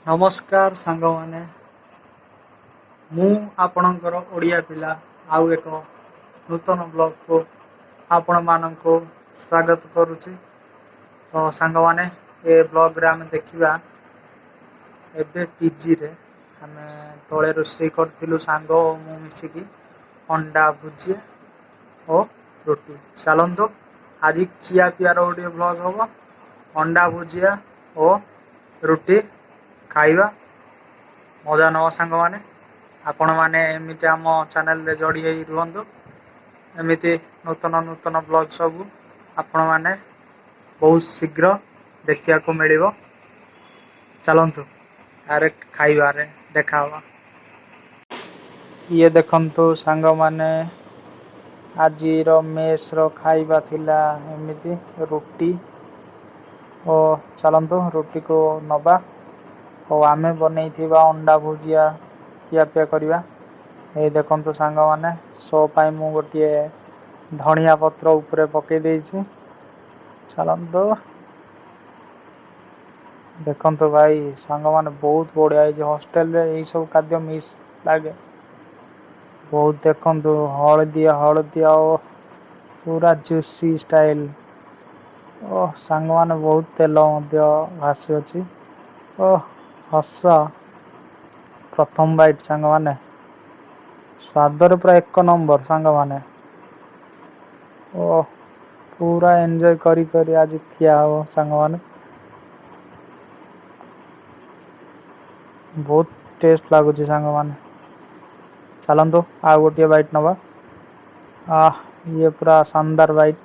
ନମସ୍କାର ସାଙ୍ଗମାନେ, ମୁଁ ଆପଣଙ୍କର ଓଡ଼ିଆ ପିଲା ଆଉ ଏକ ନୂତନ ବ୍ଲଗ୍କୁ ଆପଣମାନଙ୍କୁ ସ୍ୱାଗତ କରୁଛି। ତ ସାଙ୍ଗମାନେ, ଏ ବ୍ଲଗ୍ରେ ଆମେ ଦେଖିବା ଏବେ ପିଜିରେ ଆମେ ତଳେ ରୋଷେଇ କରିଥିଲୁ ସାଙ୍ଗ ଓ ମୁଁ ମିଶିକି ଅଣ୍ଡା ଭୁଜିଆ ଓ ରୁଟି। ଚାଲନ୍ତୁ, ଆଜି ଖିଆ ପିଆର ଗୋଟିଏ ବ୍ଲଗ୍ ହେବ। ଅଣ୍ଡା ଭୁଜିଆ ଓ ରୁଟି ଖାଇବା ମଜା ନେବା। ସାଙ୍ଗମାନେ, ଆପଣମାନେ ଏମିତି ଆମ ଚ୍ୟାନେଲରେ ଯୋଡ଼ି ହେଇ ରୁହନ୍ତୁ। ଏମିତି ନୂତନ ନୂତନ ବ୍ଲଗ୍ ସବୁ ଆପଣମାନେ ବହୁତ ଶୀଘ୍ର ଦେଖିବାକୁ ମିଳିବ। ଚାଲନ୍ତୁ, ଡାଇରେକ୍ଟ ଖାଇବାରେ ଦେଖା ହବା। ଇଏ ଦେଖନ୍ତୁ ସାଙ୍ଗମାନେ, ଆଜିର ମେସ୍ର ଖାଇବା ଥିଲା ଏମିତି ରୁଟି ଓ ଚାଲନ୍ତୁ ରୁଟିକୁ ନବା ଓ ଆମେ ବନେଇଥିବା ଅଣ୍ଡା ଭୁଜିଆ ଖିଆପିଆ କରିବା। ଏଇ ଦେଖନ୍ତୁ ସାଙ୍ଗମାନେ, ସୋ ପାଇଁ ମୁଁ ଗୋଟିଏ ଧଣିଆ ପତ୍ର ଉପରେ ପକେଇ ଦେଇଛି। ଚାଲନ୍ତୁ, ଦେଖନ୍ତୁ ଭାଇ ସାଙ୍ଗମାନେ, ବହୁତ ବଢ଼ିଆ ହେଇଛି। ହଷ୍ଟେଲରେ ଏଇସବୁ ଖାଦ୍ୟ ମିସ୍ ଲାଗେ ବହୁତ। ଦେଖନ୍ତୁ, ହଳଦିଆ ହଳଦିଆ ଓ ପୁରା ଜୁସି ଷ୍ଟାଇଲ। ଓ ସାଙ୍ଗମାନେ, ବହୁତ ତେଲ ମଧ୍ୟ ଭାସୁଅଛି। ଓ ହସ ପ୍ରଥମ ବାଇଟ୍ ସାଙ୍ଗମାନେ, ସ୍ୱାଦରେ ପୁରା ଏକ ନମ୍ବର। ସାଙ୍ଗମାନେ, ଓ ପୁରା ଏନ୍ଜୟ କରି କରି ଆଜି ଖିଆ ହବ। ସାଙ୍ଗମାନେ, ବହୁତ ଟେଷ୍ଟ ଲାଗୁଛି। ସାଙ୍ଗମାନେ, ଚାଲନ୍ତୁ ଆଉ ଗୋଟିଏ ବାଇଟ୍ ନେବା। ଇଏ ପୁରା ଶାନଦାର ବାଇଟ୍,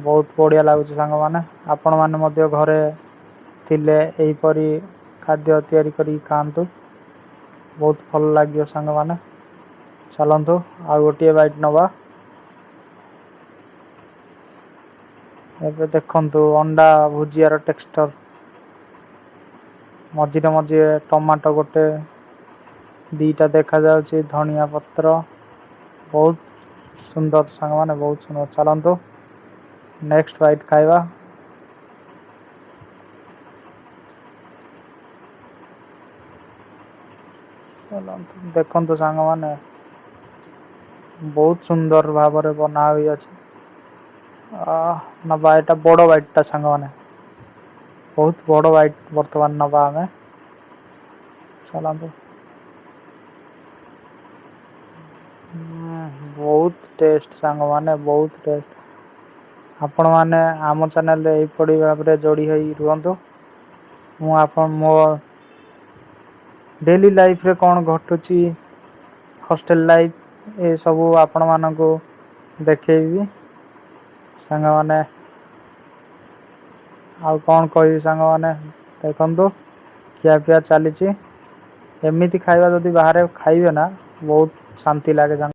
ବହୁତ ବଢ଼ିଆ ଲାଗୁଛି। ସାଙ୍ଗମାନେ, ଆପଣମାନେ ମଧ୍ୟ ଘରେ ଥିଲେ ଏହିପରି ଖାଦ୍ୟ ତିଆରି କରିକି ଖାଆନ୍ତୁ, ବହୁତ ଭଲ ଲାଗିବ। ସାଙ୍ଗମାନେ, ଚାଲନ୍ତୁ ଆଉ ଗୋଟିଏ ବାଇଟ୍ ନେବା। ଏବେ ଦେଖନ୍ତୁ ଅଣ୍ଡା ଭୁଜିଆର ଟେକ୍ସଚର। ମଝିରେ ମଝିରେ ଟମାଟୋ ଗୋଟେ ଦିଟା ଦେଖାଯାଉଛି, ଧନିଆ ପତ୍ର। ବହୁତ ସୁନ୍ଦର ସାଙ୍ଗମାନେ, ବହୁତ ସୁନ୍ଦର। ଚାଲନ୍ତୁ ନେକ୍ସଟ ବାଇଟ୍ ଖାଇବା। ଚାଲନ୍ତୁ, ଦେଖନ୍ତୁ ସାଙ୍ଗମାନେ, ବହୁତ ସୁନ୍ଦର ଭାବରେ ବନା ହୋଇଅଛି। ନବା ଏଇଟା ବଡ଼ ବାଇଟ୍ଟା। ସାଙ୍ଗମାନେ, ବହୁତ ବଡ଼ ବାଇଟ୍ ବର୍ତ୍ତମାନ ନବା ଆମେ। ଚାଲନ୍ତୁ। ବହୁତ ଟେଷ୍ଟ ସାଙ୍ଗମାନେ, ବହୁତ ଟେଷ୍ଟ। ଆପଣମାନେ ଆମ ଚ୍ୟାନେଲରେ ଏହିପରି ଭାବରେ ଯୋଡ଼ି ହୋଇ ରୁହନ୍ତୁ। ମୁଁ ଆପଣ ମୋ ଡେଲି ଲାଇଫରେ କ'ଣ ଘଟୁଛି, ହଷ୍ଟେଲ ଲାଇଫ୍, ଏସବୁ ଆପଣମାନଙ୍କୁ ଦେଖେଇବି। ସାଙ୍ଗମାନେ, ଆଉ କ'ଣ କହିବି? ସାଙ୍ଗମାନେ, ଦେଖନ୍ତୁ, ଖିଆପିଆ ଚାଲିଛି। ଏମିତି ଖାଇବା ଯଦି ବାହାରେ ଖାଇବେ ନା, ବହୁତ ଶାନ୍ତି ଲାଗେ ସାଙ୍ଗ।